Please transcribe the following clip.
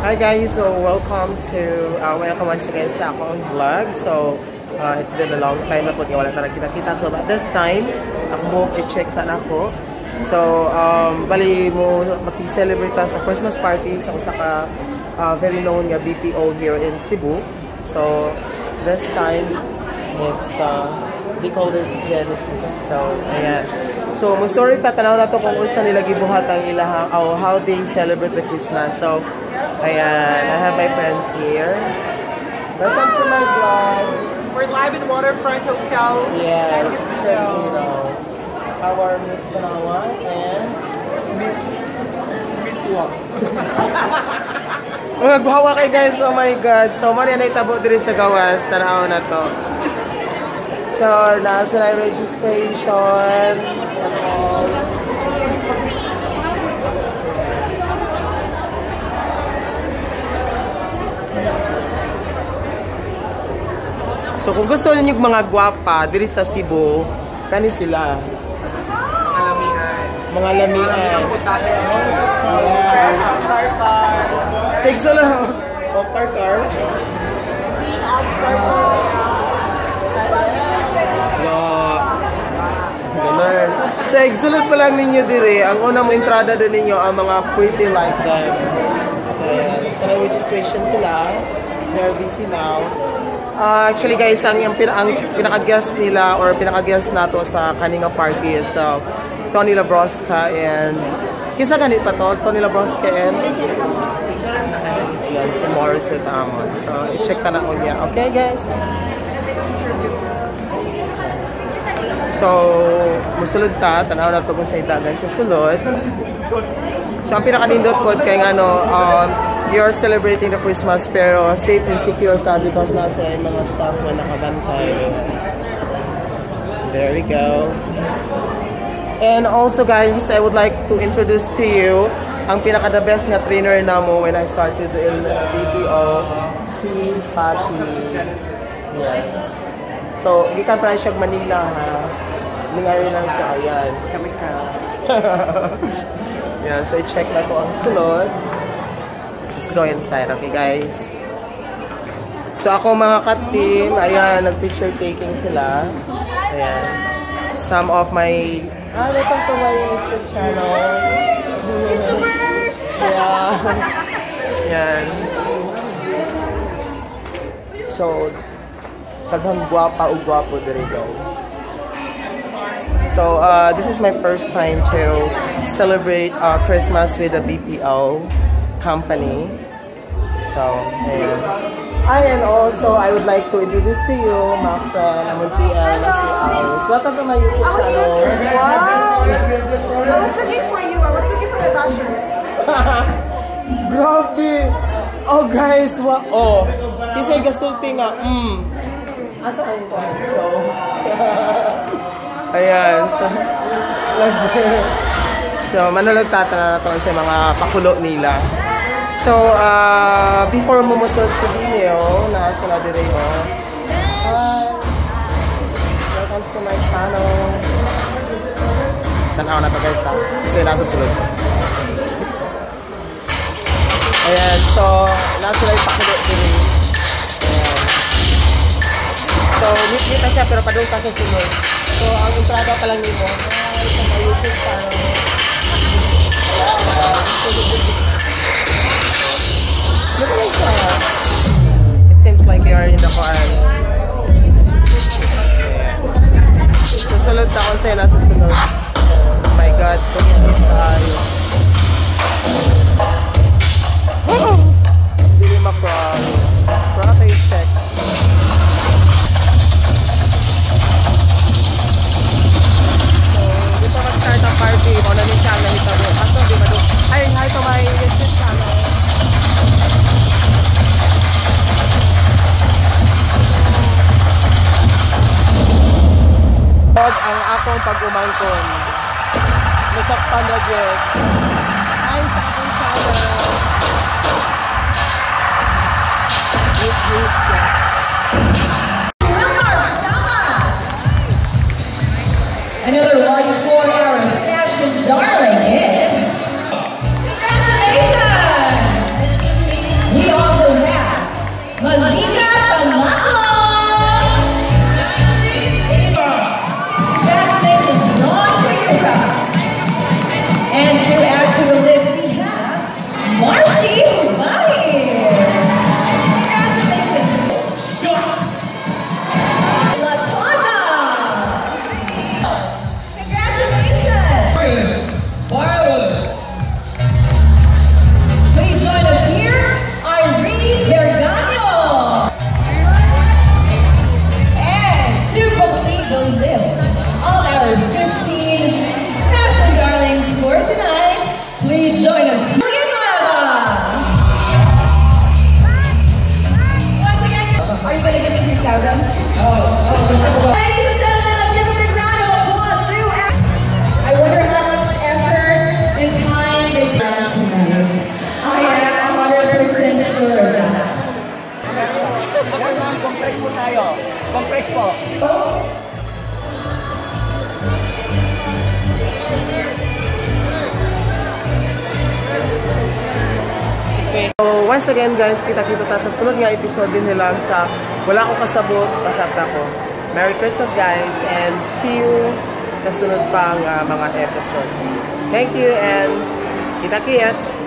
Hi guys, so welcome once again sa akong vlog. So, it's been a long time na po nga wala ta nagkita-kita. So, but this time, ako mo i-check sa ako. So, bali mo maki-celebrate ta sa Christmas party sa usa ka very known nga BPO here in Cebu. So, this time, it's, they called it Genesis. So, ayan. So, mo sorry ta, tanaw na to kung unsa nila gibuhat ang ilaha, oh, how they celebrate the Christmas. So, ayan, I have my friends here. Welcome to my vlog. We're live in Waterfront Hotel. Yes, and Casino. Casino. Our Miss Tanawa and Miss Wong. Oh, nagbawa kay guys, oh my God. So, man yan ay tabo diri sa gawas. Tanaw na to. So, nasa na yung registration and all. So, kung gusto niyo mga gwapa diri sa Cebu, kani sila. Alamian. Mga lamian. Putahe. Yes. Car car. Six lang. Oh, car car. Wow. Ganun. Sa exulot pa lang ninyo dire, ang una mo entrada din ninyo ang mga pretty like them. Ayan. So, na-registration sila. They're busy now. Actually guys, ang pinaka-guest nila or pinaka-guest nato sa kaninga party is Tony Labrosca and kisa ganit pa to, Tony Labrosca and ayan, si Morissette Amon. So, i-check ta na niya. Okay guys? So, musulod ta, tanaw na to kung sa idagan sa sulod. So, ang pinakanindot ko kay nga no, you're celebrating the Christmas pero safe and secure ka because nasa yung mga staff na nakabantay. There we go. And also guys, I would like to introduce to you ang pinaka the best na trainer namo when I started in BPO, si Patty. Yes. So, gikan pa siya Manila ha. Lingayo lang siya, ayan. Kami ka. Yeah, so i-check na ko ang sulod. Let's go inside, okay guys? So ako mga ka-team, ayan, nag-picture taking sila. Ayan. Some of my, welcome to my YouTube channel. YouTubers! Yeah. Ayan. So, daghang gwapa o gwapo diri guys. So, this is my first time to celebrate Christmas with a BPO company. So, ayan. Ay, and also, I would like to introduce to you my friend, among TL na si Alice. Welcome to my YouTube I was channel. looking, wow! I was looking for you. I was looking for the bashers. Grabe! Oh, guys, wa oh. Kasi gasulti nga, Asa ang ko? So, ayan. So, so manulog tatana na to sa mga pakulo nila. So, before mumusod sa video, nasa na dire, oh. Hi! Welcome to my channel. Tanaw na to guys, ha? Kasi nasa sulod. Ayan, so, nasa na yung pakulo dire. Ayan. So, meet-meet na siya, pero padung pa sa sulod. So, ang entrada pa lang nimo. Hi, sa my YouTube channel. Look at siya. It seems like you are in the car. Susunod na kung sa'yo nasa sunod. Oh my God, so cute tayo. Hindi ma-crawl. Crawl tayo check. So, dito mag-start ang party. Mauna din siya ang nahitabo. Ato, di ba doon? Hi, hi to my YouTube channel. Og ang akong pag-umangkon. Nasaktan na dyan. Hi sa akong channel. Wait, siya. Another one for our fashion darling is. Congratulations! Compress po tayo. Compress po. So, once again guys, kita-kita ta sa sunod nga episode din nilang sa Wala Ko Kasabot, Pasabta Ko. Merry Christmas guys and see you sa sunod pang mga episode. Thank you and kita-kits!